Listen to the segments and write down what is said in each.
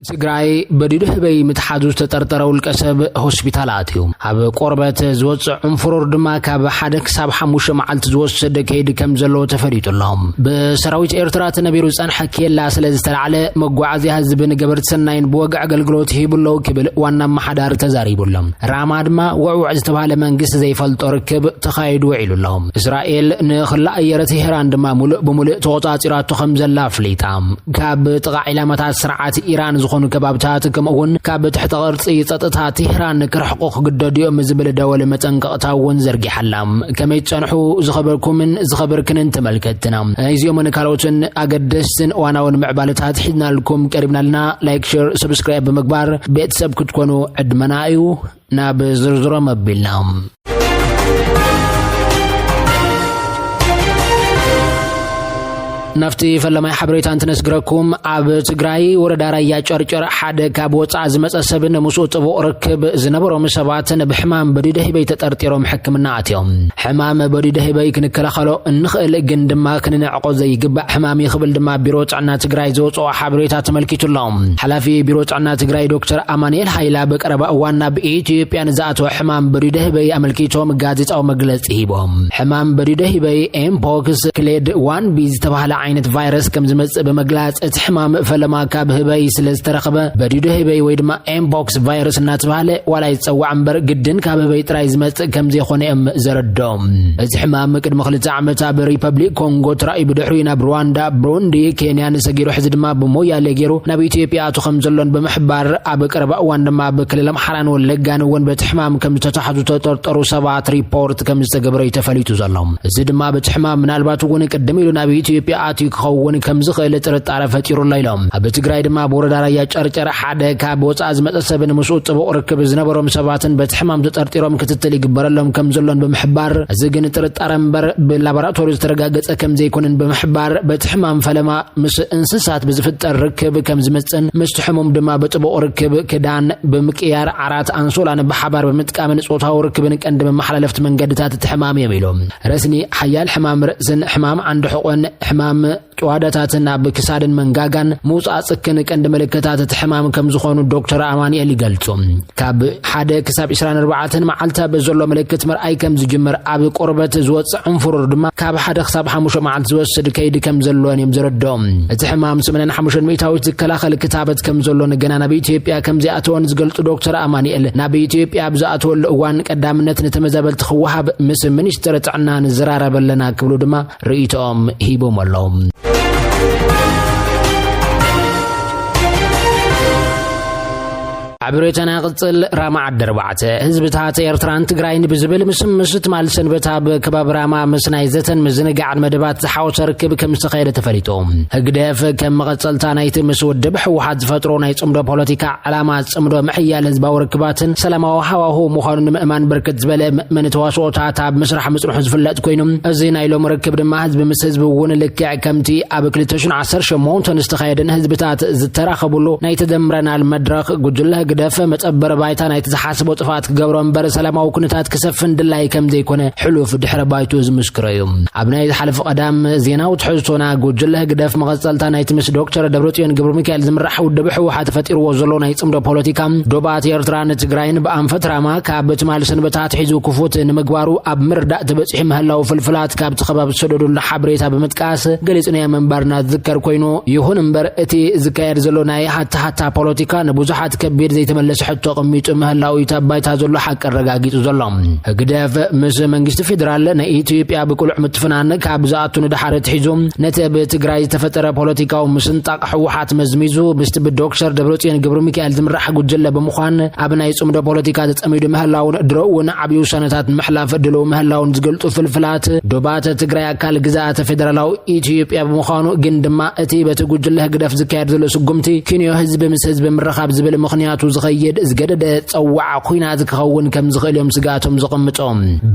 ትግራይ በዲዱ ህበይ ምትሓዙ ዝተጠርጠረ ውልቀ ሰብ ሆስፒታል ኣትዩ። ኣብ ቆርበት ዝወፅእ ዕንፍሩር ድማ ካብ ሓደ ክሳብ ሓሙሽተ መዓልቲ ዝወስድ ከይዲ ከም ዘለዎ ተፈሊጡ ኣሎ። ብሰራዊት ኤርትራ ተነቢሩ ዝፀንሐ ኬላ ስለ ዝተላዕለ መጓዓዝያ ህዝብን ገበርቲ ሰናይን ብወግዒ ኣገልግሎት ሂቡ ኣለዉ ክብል ዋና ኣመሓዳሪ ተዛሪቡ ኣሎ። ራማ ድማ ውዕውዕ ዝተባህለ መንግስቲ ዘይፈልጦ ርክብ ተኻይዱ ውዒሉ ኣሎ። እስራኤል ንኽላ ኣየር ቴህራን ድማ ሙሉእ ብሙሉእ ተቖጻጺራቶ ከም ዘላ ኣፍሊጣ። ካብ ጥቓ ዒላማታት ስርዓት ኢራን ዝኾኑ ከባብታት፣ ከምኡ እውን ካብ ትሕተ ቅርጺ ጸጥታ ቴህራን ክርሕቁ ክግደዱ እዮም ዝብል ደወል መጠንቀቕታ እውን ዘርጊሓ ኣላ። ከመይ ትጸንሑ ዝኸበርኩምን ዝኸበርክንን ተመልከትና፣ ናይዚኦምን ካልኦትን ኣገደስትን እዋናውን ምዕባለታት ሒዝናልኩም ቀሪብና ኣለና። ላይክ፣ ሸር፣ ሰብስክራይብ ብምግባር ቤተሰብ ክትኮኑ ዕድመና እዩ። ናብ ዝርዝሮም ኣቢልና። ናብቲ ፈለማይ ሓበሬታ እንትነስግረኩም፣ ኣብ ትግራይ ወረዳ ራያ ጨርጨር ሓደ ካብ ወፃእ ዝመፀ ሰብን ምስኡ ጥቡቕ ርክብ ዝነበሮም ሰባትን ብሕማም በዲደ ህበይ ተጠርጢሮም ሕክምና ኣትዮም። ሕማም በዲደ ህበይ ክንከላኸሎ እንኽእል፣ ግን ድማ ክንንዕቆ ዘይግባእ ሕማም እዩ ክብል ድማ ቢሮ ጥዕና ትግራይ ዘውፅኦ ሓበሬታ ተመልኪቱ ኣሎ። ሓላፊ ቢሮ ጥዕና ትግራይ ዶክተር ኣማኑኤል ሃይላ ብቀረባ እዋን ናብ ኢትዮጵያ ንዝኣተወ ሕማም በዲደ ህበይ ኣመልኪቶም ጋዜጣዊ መግለፂ ሂቦም። ሕማም በዲደ ህበይ ኤምፖክስ ክሌድ ዋን ቢ ዝተባህለ ዓይነት ቫይረስ ከም ዝመፅእ ብምግላፅ፣ እቲ ሕማም ፈለማ ካብ ህበይ ስለ ዝተረኸበ በዲደ ህበይ ወይ ድማ ኤምፖክስ ቫይረስ እናተባህለ ዋላ ይፀዋዕ እምበር፣ ግድን ካብ ህበይ ጥራይ ዝመፅእ ከም ዘይኮነ እዮም ዘረድኦም። እዚ ሕማም ቅድሚ ክልተ ዓመት ኣብ ሪፐብሊክ ኮንጎ ተራእዩ፣ ብድሕሪኡ ናብ ሩዋንዳ፣ ብሩንዲ፣ ኬንያን ሰጊሩ፣ ሕዚ ድማ ብሞያሌ ገይሩ ናብ ኢትዮጵያ ኣቱ ከም ዘሎን ብምሕባር፣ ኣብ ቀረባ እዋን ድማ ኣብ ክልል ኣምሓራን ወለጋን እውን በቲ ሕማም ከም ዝተታሕዙ ተጠርጠሩ ሰባት ሪፖርት ከም ዝተገበረ እዩ ተፈሊጡ ዘሎ። እዚ ድማ በቲ ሕማም ምናልባት እውን ቅድም ኢሉ ናብ ኢትዮጵያ ኣትዩ ክኸውን ከም ዝኽእል ጥርጣረ ፈጢሩ ኣሎ ኢሎም። ኣብ ትግራይ ድማ ብወረዳ ራያ ጨርጨር ሓደ ካብ ወፃእ ዝመፀ ሰብን ምስኡ ጥቡቕ ርክብ ዝነበሮም ሰባትን በቲ ሕማም ተጠርጢሮም ክትትል ይግበረሎም ከም ዘሎን ብምሕባር፣ እዚ ግን ጥርጣረ እምበር ብላቦራቶሪ ዝተረጋገፀ ከም ዘይኮነን ብምሕባር፣ በቲ ሕማም ፈለማ ምስ እንስሳት ብዝፍጠር ርክብ ከም ዝመፅን ምስቲ ሕሙም ድማ ብጥቡቕ ርክብ ክዳን ብምቅያር ዓራት ኣንሶላን ብሓባር ብምጥቃምን ፆታዊ ርክብን ቀንዲ መመሓላለፍቲ መንገድታት እቲ ሕማም እዮም ኢሎም። ረስኒ፣ ሓያል ሕማም ርእስን ሕማም ዓንዲ ሕቖን ሕማም ጭዋዳታትን ኣብ ክሳድን መንጋጋን ምውፃእ ጽክን ቀንዲ ምልክታት እቲ ሕማም ከም ዝኾኑ ዶክተር ኣማኑኤል ይገልጹ። ካብ ሓደ ክሳብ ዕስራን ኣርባዕተን መዓልቲ ኣብ ዘሎ ምልክት ምርኣይ ከም ዝጅምር፣ ኣብ ቆርበት ዝወጽእ ዕንፍሩር ድማ ካብ ሓደ ክሳብ ሓሙሽተ መዓልቲ ዝወስድ ከይዲ ከም ዘሎን እዮም ዘረድኦም። እቲ ሕማም ስምንተን ሓሙሽተን ሚእታዊት ዝከላኸል ክታበት ከም ዘሎን ገና ናብ ኢትዮጵያ ከም ዘይኣተወን ዝገልጹ ዶክተር ኣማኑኤል፣ ናብ ኢትዮጵያ ኣብ ዝኣተወሉ እዋን ቀዳምነት ንተመዛበልቲ ክወሃብ ምስ ሚኒስትር ጥዕና ንዘራረብ ኣለና ክብሉ ድማ ርእይቶኦም ሂቦም ኣለዉ። ኣብ ርእይቶና ቅጽል። ራማ ዓዲ ኣርባዕተ፣ ህዝብታት ኤርትራን ትግራይን ብዝብል ምስምስ ትማል ሰንበት ኣብ ከባቢ ራማ ምስ ናይ ዘተን ምዝንጋዕን መደባት ዝሓወሰ ርክብ ከም ዝተኻየደ ተፈሊጡ። ህግደፍ ከም መቐጸልታ ናይቲ ምስ ውድብ ህወሓት ዝፈጥሮ ናይ ጽምዶ ፖለቲካ ዕላማ ጽምዶ ምሕያል ህዝባዊ ርክባትን ሰላማዊ ሃዋሁ ምዃኑ ንምእማን ብርክት ዝበለ መእመኒ ተዋስኦታት ኣብ ምስራሕ ምጽንሑ ዝፍለጥ ኮይኑ፣ እዚ ናይ ሎሚ ርክብ ድማ ህዝቢ ምስ ህዝቢ እውን ልክዕ ከምቲ ኣብ ክልተ ሽሕን ዓሰርተ ሸሞንተን ዝተኻየደን ህዝብታት ዝተራኸብሉ ናይ ተደምረናል መድረኽ ጉጅለ ህግደፍ መጸበሪ ባይታ ናይቲ ዝሓስቦ ጥፍኣት ክገብሮ እምበር ሰላማዊ ኩነታት ክሰፍን ድላይ ከም ዘይኮነ ሕሉፍ ድሕረ ባይቱ ዝምስክሮ እዩ። ኣብ ናይ ዝሓለፈ ቀዳም ዜናዊ ትሕዝቶና፣ ጉጅለ ህግደፍ መቐጸልታ ናይቲ ምስ ዶክተር ደብረጽዮን ገብረ ሚካኤል ዝምራሕ ውድብ ህወሓት ፈጢርዎ ዘሎ ናይ ጽምዶ ፖለቲካ፣ ዶባት ኤርትራን ትግራይን ብኣንፈት ራማ ካብ ትማል ሰንበታት ሒዙ ክፉት ንምግባሩ ኣብ ምርዳእ ተበጺሑ ምህላው ፍልፍላት ካብቲ ከባቢ ዝሰደዱልና ሓበሬታ ብምጥቃስ ገሊጽናዮ ምንባርና ዝዝከር ኮይኑ፣ ይኹን እምበር እቲ ዝካየድ ዘሎ ናይ ሃታሃታ ፖለቲካ ንብዙሓት ከቢድ ዘይተመለሰ ሕቶ ኣቐሚጡ ምህላው እዩ ኣብ ባይታ ዘሎ ሓቂ ኣረጋጊጹ ዘሎ። ህግደፍ ምስ መንግስቲ ፌደራል ናይ ኢትዮጵያ ብቅሉዕ ምትፍናን ካብ ዝኣቱ ንደሓር ኣትሒዙ፣ ነቲ ኣብ ትግራይ ዝተፈጠረ ፖለቲካዊ ምስንጣቕ ህወሓት መዝሚዙ፣ ምስቲ ብዶክተር ደብረጽዮን ገብረ ሚካኤል ዝምራሕ ጉጅለ ብምዃን ኣብ ናይ ጽምዶ ፖለቲካ ተጸሚዱ ምህላውን ድሮ እውን ዓብዪ ውሳነታት ንምሕላፍ ድልው ምህላውን ዝገልጹ ፍልፍላት፣ ዶባት ትግራይ ኣካል ግዝኣተ ፌደራላዊ ኢትዮጵያ ብምዃኑ፣ ግን ድማ እቲ በቲ ጉጅለ ህግደፍ ዝካየድ ዘሎ ስጉምቲ፣ ክንዮ ህዝቢ ምስ ህዝቢ ምርኻብ ዝብል ምኽንያቱ ዝኸይድ ዝገደደ ጸዋዕ ኲናት ክኸውን ከም ዝኽእል እዮም ስግኣቶም ዘቐምጡ።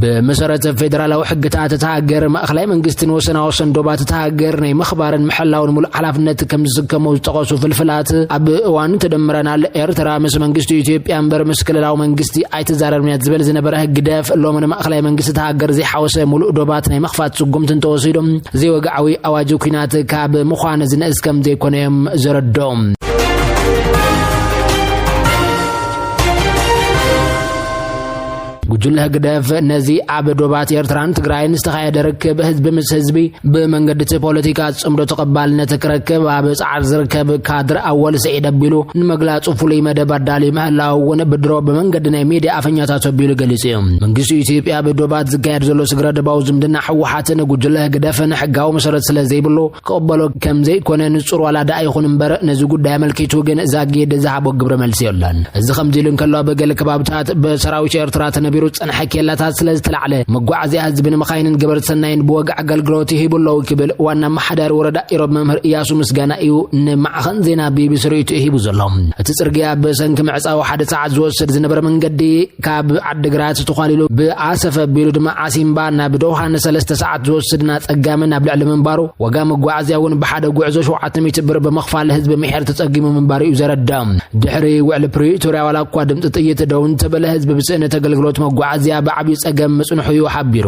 ብመሰረት ፌደራላዊ ሕግታት እታ ሃገር፣ ማእኸላይ መንግስትን ወሰናወሰን ዶባት እታ ሃገር ናይ ምኽባርን ምሕላውን ሙሉእ ሓላፍነት ከም ዝስከሙ ዝጠቐሱ ፍልፍላት፣ ኣብ እዋን ተደምረናል ኤርትራ ምስ መንግስቲ ኢትዮጵያ እምበር ምስ ክልላዊ መንግስቲ ኣይተዛረብናን ዝብል ዝነበረ ህግደፍ፣ ሎሚ ንማእኸላይ መንግስቲ እታ ሃገር ዘይሓወሰ ሙሉእ ዶባት ናይ ምኽፋት ስጉምቲ እንተወሲዶም፣ ዘይወግዓዊ ኣዋጅ ኲናት ካብ ምዃን ዝንእስ ከም ዘይኮነ እዮም ዘረድኦም። ጁለ ህግደፍ ነዚ ኣብ ዶባት ኤርትራን ትግራይን ዝተኻየደ ርክብ ህዝቢ ምስ ህዝቢ ብመንገዲ እቲ ፖለቲካ ጽምዶ ተቐባልነት ክረክብ ኣብ ጻዕር ዝርከብ ካድር ኣወል ስዒድ ኣቢሉ ንምግላጹ ፍሉይ መደብ ኣዳልዩ ምህላው እውን ብድሮ ብመንገዲ ናይ ሚድያ ኣፈኛታት ኣቢሉ ገሊጹ እዩ። መንግስቲ ኢትዮጵያ ብዶባት ዝካየድ ዘሎ ስግረ ደባዊ ዝምድና ህወሓትን ጉጅለ ህግደፍን ሕጋዊ መሰረት ስለ ዘይብሉ ክቕበሎ ከም ዘይኮነ ንጹር ዋላ ደኣ ይኹን እምበር፣ ነዚ ጉዳይ ኣመልኪቱ ግን ዛጊድ ዝሃቦ ግብረ መልሲ የለን። እዚ ከምዚ ኢሉ እንከሎ፣ ኣብ ገለ ከባብታት ብሰራዊት ኤርትራ ተነቢሩ ዝጸንሐ ኬላታት ስለ ዝተላዕለ፣ መጓዓዝያ ህዝቢ ንመኻይንን ገበርቲ ሰናይን ብዋጋ ኣገልግሎት ይህቡ ኣለዉ ክብል ዋና ኣመሓዳሪ ወረዳ ኢሮብ መምህር እያሱ ምስጋና እዩ ንማዕኸን ዜና ቢቢሲ ርእይቶ ሂቡ ዘሎ። እቲ ጽርግያ ብሰንኪ ምዕጻው ሓደ ሰዓት ዝወስድ ዝነበረ መንገዲ ካብ ዓድግራት ተዃሊሉ ብኣሰፈ ኣቢሉ ድማ ዓሲምባ ናብ ደውሃ ንሰለስተ ሰዓት ዝወስድና ጸጋምን ኣብ ልዕሊ ምንባሩ፣ ዋጋ መጓዓዝያ እውን ብሓደ ጉዕዞ ሸውዓተ ሚእቲ ብር ብምኽፋል ህዝቢ ምሒር ተጸጊሙ ምንባሩ እዩ ዘረዳ። ድሕሪ ውዕሊ ፕሪቶርያ ዋላ እኳ ድምፂ ጥይት ደው እንተበለ፣ ህዝቢ ብስእነት ኣገልግሎት መጓዓዝያ ብዓብዩ ጸገም ምጽንሑ እዩ ሓቢሩ።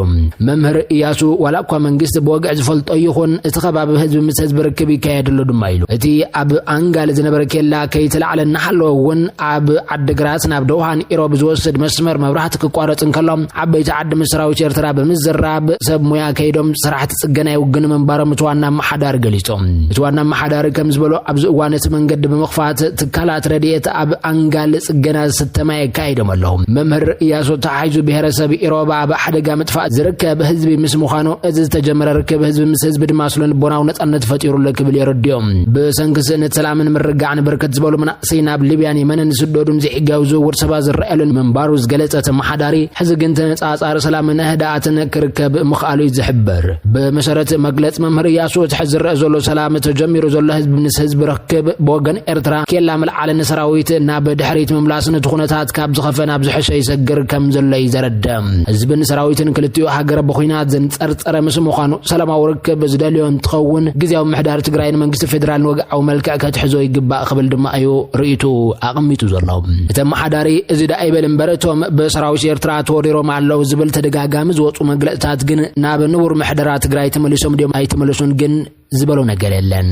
መምህር እያሱ ዋላ እኳ መንግስቲ ብወግዒ ዝፈልጦ ይኹን፣ እቲ ከባቢ ህዝቢ ምስ ህዝቢ ርክብ ይካየደሉ ድማ ኢሉ። እቲ ኣብ ኣንጋል ዝነበረ ኬላ ከይተላዕለ እናሃለወ እውን ኣብ ዓድግራት ናብ ደውሃን ኢሮብ ዝወስድ መስመር መብራህቲ ክቋረጽ እንከሎ፣ ዓበይቲ ዓዲ ምስ ሰራዊት ኤርትራ ብምዝራብ ሰብ ሙያ ከይዶም ስራሕቲ ጽገና ይውግኑ ምንባሮም እቲ ዋና ኣመሓዳሪ ገሊጹ። እቲ ዋና ኣመሓዳሪ ከም ዝበሎ፣ ኣብዚ እዋን እቲ መንገዲ ብምኽፋት ትካላት ረድኤት ኣብ ኣንጋል ጽገና ዝስተ ማይ ኣካይዶም ኣለዉ። መምህር እያሱ ተሓሒዙ ብሄረሰብ ኢሮብ ኣብ ሓደጋ ምጥፋእ ዝርከብ ህዝቢ ምስ ምዃኑ፣ እዚ ዝተጀመረ ርክብ ህዝቢ ምስ ህዝቢ ድማ ስነ ልቦናዊ ነጻነት ፈጢሩሉ ክብል የረድዮም። ብሰንኪ ስእነት ሰላምን ምርግጋዕን ብርክት ዝበሉ መናእሰይ ናብ ሊብያን የመንን ዝስደዱን ዘይሕጋዊ ዝውውር ሰባት ዝረኣየሉን ምንባሩ ዝገለጸ እቲ ኣመሓዳሪ፣ ሕዚ ግን ተነጻጻሪ ሰላምን ህድኣትን ክርከብ ምኽኣሉ እዩ ዝሕበር። ብመሰረት መግለጽ መምህር እያሱ፣ እቲ ሕዚ ዝረአ ዘሎ ሰላም፣ ተጀሚሩ ዘሎ ህዝቢ ምስ ህዝቢ ርክብ ብወገን ኤርትራ ኬላ ምልዓልን ሰራዊት ናብ ድሕሪት ምምላስን እቲ ኩነታት ካብ ዝኸፈ ናብ ዝሕሸ ይሰግር ከም ዘሎ እዩ ዘረድእ። ህዝብን ሰራዊትን ክልቲኡ ሃገር ብኹናት ዘንጸርጸረ ምስ ምዃኑ፣ ሰላማዊ ርክብ ዝደልዮ እንትኸውን፣ ግዝያዊ ምምሕዳር ትግራይን መንግስቲ ፌደራልን ወግዓዊ መልክዕ ከትሕዞ ይግባእ ክብል ድማ እዩ ርእይቱ ኣቐሚጡ ዘሎ። እቲ ኣመሓዳሪ፣ እዚ ደኣ ይበል እምበር፣ እቶም ብሰራዊት ኤርትራ ተወሪሮም ኣለዉ ዝብል ተደጋጋሚ ዝወጹ መግለጽታት ግን ናብ ንቡር ምሕደራ ትግራይ ተመሊሶም ድዮም ኣይተመለሱን ግን ዝበሎ ነገር የለን።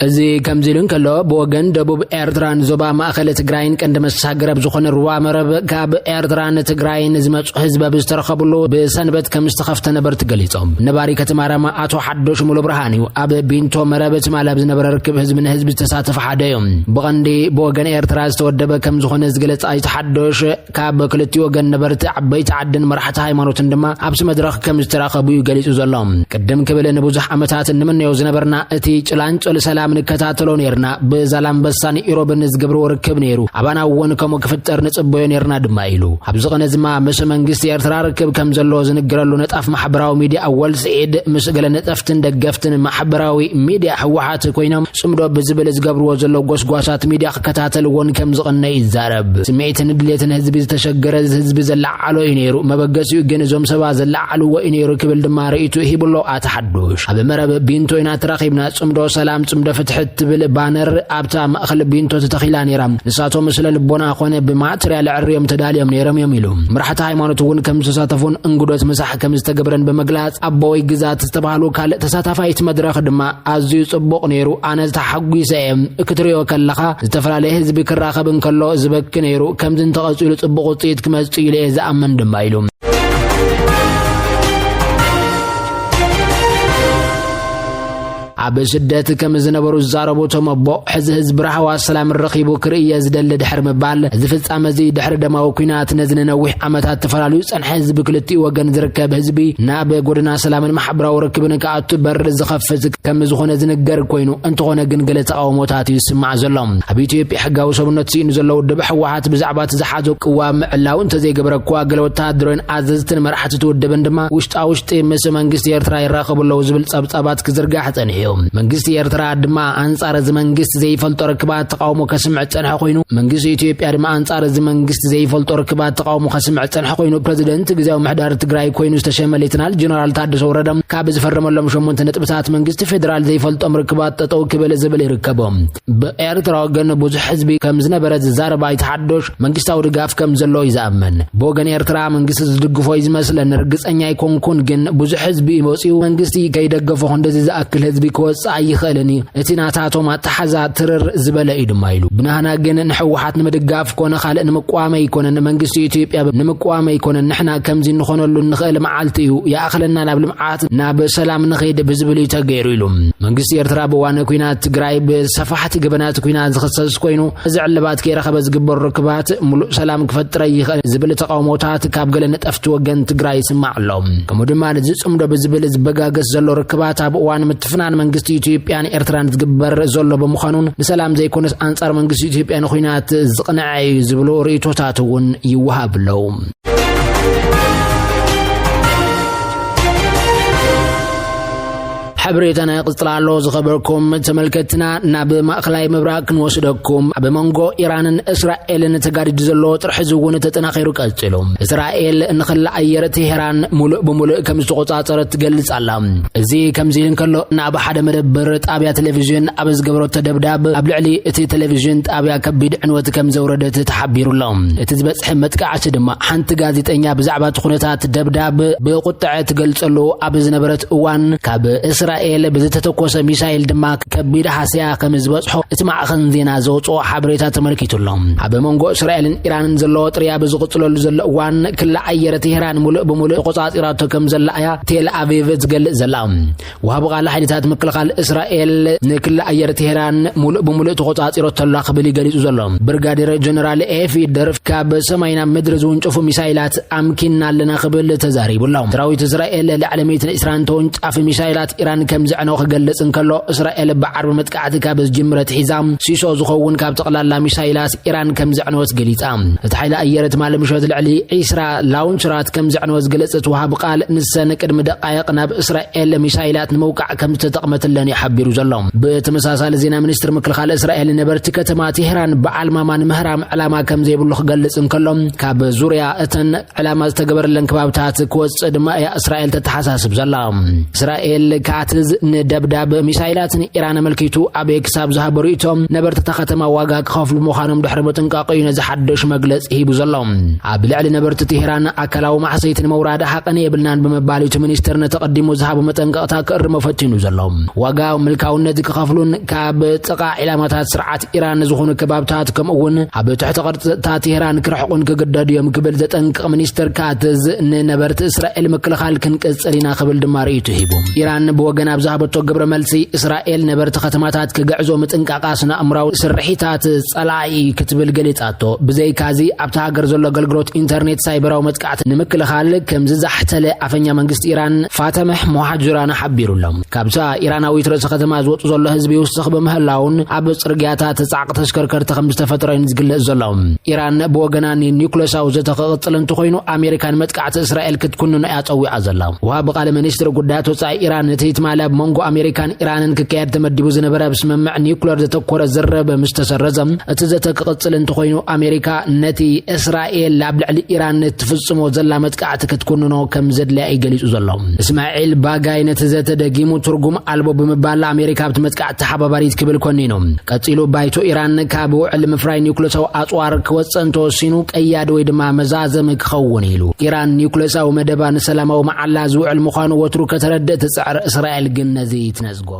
እዚ ከምዚ ኢሉ እንከሎ፣ ብወገን ደቡብ ኤርትራን ዞባ ማእከል ትግራይን ቀንዲ መሳገር ኣብ ዝኾነ ሩባ መረብ ካብ ኤርትራን ትግራይን ዝመጹ ህዝቢ ኣብ ዝተረኸብሉ ብሰንበት ከም ዝተኸፍተ ነበርቲ ገሊጾም። ነባሪ ከተማ ራማ ኣቶ ሓዶሽ ሙሉ ብርሃን እዩ። ኣብ ቢንቶ መረብ ትማሊ ኣብ ዝነበረ ርክብ ህዝቢ ንህዝቢ ዝተሳተፈ ሓደ እዩ። ብቐንዲ ብወገን ኤርትራ ዝተወደበ ከም ዝኾነ ዝገለጸ ኣይተ ሓዶሽ፣ ካብ ክልቲኡ ወገን ነበርቲ ዓበይቲ ዓድን መራሕቲ ሃይማኖትን ድማ ኣብቲ መድረኽ ከም ዝተራኸቡ እዩ ገሊጹ ዘሎ። ቅድም ክብል ንብዙሕ ዓመታት እንምነዮ ዝነበርና እቲ ጭላንጭል ሰላም ንከታተሎ ነይርና። ብዛላምበሳን ኢሮብን ዝገብርዎ ርክብ ነይሩ። ኣባና እውን ከምኡ ክፍጠር ንጽበዮ ነይርና ድማ ኢሉ። ኣብዚ ቕነ ድማ ምስ መንግስቲ ኤርትራ ርክብ ከም ዘለዎ ዝንገረሉ ነጣፍ ማሕበራዊ ሚድያ ኣወል ስዒድ ምስ ገለ ነጠፍትን ደገፍትን ማሕበራዊ ሚድያ ህወሓት ኮይኖም ጽምዶ ብዝብል ዝገብርዎ ዘለዉ ጎስጓሳት ሚድያ ክከታተልዎን ከም ዝቕነ ይዛረብ። ስምዒትን ድሌትን ህዝቢ ዝተሸገረ ህዝቢ ዘለዓዓሎ እዩ ነይሩ። መበገሲኡ ግን እዞም ሰባት ዘለዓዓልዎ እዩ ነይሩ ክብል ድማ ርእይቱ ሂቡ ኣሎ ኣቶ ሓዱሽ። ኣብ መረብ ቢንቶ ኢና ተራኺብና፣ ጽምዶ ሰላም፣ ጽምዶ ፍትሒ እትብል ባነር ኣብታ ማእኸል ቢንቶ ተተኺላ ነይራ። ንሳቶም ስለ ልቦና ኮነ ብማትርያል ኣዕርዮም ተዳልዮም ነይሮም እዮም ኢሉ። መራሕቲ ሃይማኖት እውን ከም ዝተሳተፉን እንግዶት ምሳሕ ከም ዝተገብረን ብምግላጽ፣ ኣቦይ ግዛት ዝተባህሉ ካልእ ተሳታፋይ እቲ መድረኽ ድማ፣ ኣዝዩ ጽቡቕ ነይሩ፣ ኣነ ተሓጒሰ እየ። ክትርእዮ ከለኻ፣ ዝተፈላለየ ህዝቢ ክራኸብ እንከሎ ዝበኪ ነይሩ። ከምዚ እንተቐጺሉ ጽቡቕ ውጽኢት ክመጽእ ኢለ እየ ዝኣምን ድማ ኢሉ። ኣብ ስደት ከም ዝነበሩ ዝዛረቡ እቶም ኣቦ፣ ሕዚ ህዝቢ ራህዋ ሰላም ረኺቡ ክርኢ እየ ዝደሊ ድሕሪ ምባል፣ እዚ ፍጻመ እዚ ድሕሪ ደማዊ ኲናት ነዚ ንነዊሕ ዓመታት ተፈላልዩ ዝጸንሐ ህዝቢ ክልቲኡ ወገን ዝርከብ ህዝቢ ናብ ጎደና ሰላምን ማሕበራዊ ርክብን ክኣቱ በር ዝኸፍት ከም ዝኾነ ዝንገር ኮይኑ፣ እንተኾነ ግን ገለ ተቃውሞታት እዩ ዝስማዕ ዘሎ። ኣብ ኢትዮጵያ ሕጋዊ ሰብነቱ ስኢኑ ዘሎ ውድብ ህወሓት ብዛዕባ እቲ ዝሓዞ ቅዋም ምዕላው እንተዘይገበረ እኳ፣ ገለ ወተሃደራውያን ኣዘዝትን መራሕቲ እቲ ውድብን ድማ ውሽጣ ውሽጢ ምስ መንግስቲ ኤርትራ ይራኸቡ ኣለዉ ዝብል ጸብጻባት ክዝርጋሕ ጸኒሑ እዩ። መንግስቲ ኤርትራ ድማ ኣንጻር እዚ መንግስቲ ዘይፈልጦ ርክባት ተቃውሞ ከስምዕ ዝጸንሐ ኮይኑ፣ መንግስቲ ኢትዮጵያ ድማ ኣንጻር እዚ መንግስቲ ዘይፈልጦ ርክባት ተቃውሞ ከስምዕ ዝጸንሐ ኮይኑ፣ ፕረዚደንት ግዝያዊ ምሕዳር ትግራይ ኮይኑ ዝተሸመ ሌተናል ጀነራል ታደሰ ወረደ ካብ ዝፈረመሎም ሸሞንተ ነጥብታት መንግስቲ ፌደራል ዘይፈልጦም ርክባት ጠጠው ክብል ዝብል ይርከቦም። ብኤርትራ ወገን ብዙሕ ህዝቢ ከም ዝነበረ ዝዛረብ ኣይተ ሓዶሽ፣ መንግስታዊ ድጋፍ ከም ዘሎ እዩ ዝኣምን። ብወገን ኤርትራ መንግስቲ ዝድግፎ እዩ ዝመስለኒ፣ ርግጸኛ ኣይኮንኩን፣ ግን ብዙሕ ህዝቢ እዩ መጺኡ፣ መንግስቲ ከይደገፎ ክንድዚ ዝኣክል ህዝቢ ክወጽእ ኣይኽእልን እዩ። እቲ ናታቶም ኣተሓዛ ትርር ዝበለ እዩ ድማ ኢሉ። ብናህና ግን ንህወሓት ንምድጋፍ ኮነ ካልእ ንምቋም ኣይኮነን፣ መንግስቲ ኢትዮጵያ ንምቋም ኣይኮነን። ንሕና ከምዚ እንኾነሉ እንኽእል መዓልቲ እዩ። ይኣኽለና ናብ ልምዓት፣ ናብ ሰላም ንኸይድ ብዝብል እዩ ተገይሩ ኢሉ። መንግስቲ ኤርትራ ብእዋነ ኲናት ትግራይ ብሰፋሕቲ ገበናት ኲናት ዝኽሰስ ኮይኑ፣ እዚ ዕልባት ከይረኸበ ዝግበር ርክባት ሙሉእ ሰላም ክፈጥር ኣይኽእል ዝብል ተቃውሞታት ካብ ገለ ነጠፍቲ ወገን ትግራይ ይስማዕ ኣሎ። ከምኡ ድማ ንዝጽምዶ ብዝብል ዝበጋገስ ዘሎ ርክባት ኣብ እዋን ምትፍናን መንግስቲ ኢትዮጵያን ኤርትራን ዝግበር ዘሎ ብምዃኑን፣ ንሰላም ዘይኮነስ ኣንጻር መንግስቲ ኢትዮጵያ ንኹናት ዝቕንዐ እዩ ዝብሉ ርእይቶታት እውን ይወሃብ ኣለዉ። ሓበሬታና ይቕጽል ኣሎ። ዝኸበርኩም ተመልከትና፣ ናብ ማእከላይ ምብራቕ ክንወስደኩም። ኣብ መንጎ ኢራንን እስራኤልን ተጋዲዱ ዘሎ ጥርሒ ዝውን ተጠናኺሩ ቀጺሉ። እስራኤል ንኽሊ ኣየር ቴሄራን ሙሉእ ብሙሉእ ከም ዝተቖጻጸረት ትገልጽ ኣላ። እዚ ከምዚ ኢሉ እንከሎ፣ ናብ ሓደ መደበር ጣብያ ቴሌቪዥን ኣብ ዝገበረቶ ደብዳብ፣ ኣብ ልዕሊ እቲ ቴሌቪዥን ጣብያ ከቢድ ዕንወት ከም ዘውረደት ተሓቢሩ ኣሎ። እቲ ዝበጽሐ መጥቃዕቲ ድማ፣ ሓንቲ ጋዜጠኛ ብዛዕባ እቲ ኩነታት ደብዳብ ብቁጥዐ ትገልጸሉ ኣብ ዝነበረት እዋን፣ ካብ እስራኤል ብዝተተኮሰ ሚሳይል ድማ ከቢድ ሃስያ ከም ዝበጽሖ እቲ ማዕኸን ዜና ዘውጽኦ ሓበሬታ ተመልኪቱ ኣሎ። ኣብ መንጎ እስራኤልን ኢራንን ዘሎ ወጥሪ ኣብ ዝቕጽለሉ ዘሎ እዋን፣ ክሊ ኣየር ቴህራን ሙሉእ ብሙሉእ ተቆጻጺራቶ ከም ዘላ እያ ቴል ኣቪቭ ትገልጽ ዘላ። ወሃቢ ቃል ሓይልታት ምክልኻል እስራኤል፣ ንክሊ ኣየር ቴህራን ሙሉእ ብሙሉእ ተቆጻጺሮቶ ኣላ ክብል እዩ ገሊጹ ዘሎ። ብርጋዴር ጀነራል ኤፊ ደርፍ፣ ካብ ሰማይ ናብ ምድሪ ዝውንጨፉ ሚሳይላት ኣምኪንና ኣለና ክብል ተዛሪቡ ኣሎ። ሰራዊት እስራኤል ልዕሊ ሚእትን ዕስራን ተወንጫፊ ሚሳይላት ኢራን ከም ዘዕነወ ክገልጽ እንከሎ፣ እስራኤል ብዓርቢ መጥቃዕቲ ካብ ዝጅምር ኣትሒዛ፣ ሲሶ ዝኸውን ካብ ጠቕላላ ሚሳይላት ኢራን ከም ዘዕነወት ገሊጻ። እቲ ሓይሊ ኣየር ትማሊ ምሸት ልዕሊ ዒስራ ላውንቸራት ከም ዘዕነወ ዝገለጸ እቲ ወሃቢ ቃል፣ ንሰን ቅድሚ ደቃይቕ ናብ እስራኤል ሚሳይላት ንምውቃዕ ከም ዝተጠቕመትለን እዩ ሓቢሩ ዘሎ። ብተመሳሳሊ ዜና፣ ሚኒስትር ምክልኻል እስራኤል ነበርቲ ከተማ ቴህራን በዓል ማማ ንምህራም ዕላማ ከም ዘይብሉ ክገልጽ እንከሎ፣ ካብ ዙርያ እተን ዕላማ ዝተገበረለን ከባብታት ክወጽእ ድማ እያ እስራኤል ተተሓሳስብ ዘላ። እስራኤል ካትዝ ንደብዳብ ሚሳይላት ንኢራን ኣመልኪቱ ኣብ ኤክስ ኣብ ዝሃቦ ርእይቶ፣ ነበርቲ እታ ከተማ ዋጋ ክኸፍሉ ምዃኖም ድሕሪ ምጥንቃቕ እዩ ነዚ ሓድሽ መግለጺ ሂቡ ዘሎ። ኣብ ልዕሊ ነበርቲ ቴህራን ኣካላዊ ማሕሰይቲ ንምውራድ ሃቐን የብልናን ብምባል እዩ እቲ ሚኒስትር ነቲ ቀዲሙ ዝሃቦ መጠንቀቕታ ክእርሞ ፈቲኑ ዘሎ። ዋጋ ምልካውነት ክኸፍሉን ካብ ጥቓ ዒላማታት ስርዓት ኢራን ዝኾኑ ከባብታት፣ ከምኡ እውን ኣብ ትሕቲ ቅርጽታ ቴህራን ክርሕቁን ክግደዱ እዮም ክብል ዘጠንቅቕ ሚኒስትር ካትዝ፣ ንነበርቲ እስራኤል ምክልኻል ክንቅጽል ኢና ክብል ድማ ርእይቱ ሂቡ። ኢራን ብወገና ኣብ ዝሃበቶ ግብረ መልሲ፣ እስራኤል ነበርቲ ከተማታት ክግዕዞ ምጥንቃቓ ስነ ኣእምራዊ ስርሒታት ጸላኢ ክትብል ገሊጻቶ። ብዘይካዚ፣ ኣብታ ሃገር ዘሎ ኣገልግሎት ኢንተርኔት ሳይበራዊ መጥቃዕቲ ንምክልኻል ከም ዝዛሕተለ ኣፈኛ መንግስቲ ኢራን ፋተምሕ ሞሃጅራን ሓቢሩ ኣሎ። ካብታ ኢራናዊት ርእሰ ከተማ ዝወጽእ ዘሎ ህዝቢ ይውስኽ ብምህላውን፣ ኣብ ጽርግያታት ጻዕቂ ተሽከርከርቲ ከም ዝተፈጥረ እዩ ዝግለጽ ዘሎ። ኢራን ብወገና ንኒውክለሳዊ ዘተ ክቕጽል እንተኾይኑ፣ ኣሜሪካ ንመጥቃዕቲ እስራኤል ክትኩንኖ እያ ጸዊዓ ዘላ። ወሃቢ ቃል ሚኒስትሪ ጉዳያት ወጻኢ ኢራን፣ እቲ ትማሊ ኣብ መንጎ ኣሜሪካን ኢራንን ክካየድ ተመዲቡ ዝነበረ ኣብ ስምምዕ ኒውክለር ዘተኮረ ዝርርብ ምስ ተሰረዘ፣ እቲ ዘተ ክቕጽል እንተኾይኑ፣ ኣሜሪካ ነቲ እስራኤል ኣብ ልዕሊ ኢራን ትፍጽሞ ዘላ መጥቃዕቲ ክትኩንኖ ከም ዘድልያ እዩ ገሊጹ ዘሎ። እስማዒል ባጋይ ነቲ ዘተ ደጊሙ ትርጉም ኣልቦ ብምባል፣ ኣሜሪካ ኣብቲ መጥቃዕቲ ተሓባባሪት ክብል ኮኒኑ። ቀጺሉ፣ ባይቶ ኢራን ካብ ውዕል ምፍራይ ኒውክለሳዊ ኣጽዋር ክወጽእ እንተወሲኑ፣ ቀያዲ ወይ ድማ መዛዘሚ ክኸውን ኢሉ። ኢራን ኒውክለሳዊ መደባ ንሰላማዊ መዓላ ዝውዕል ምዃኑ ወትሩ ከተረድእ ትጽዕር፣ እስራኤል ግን ነዚ ትነጽጎ።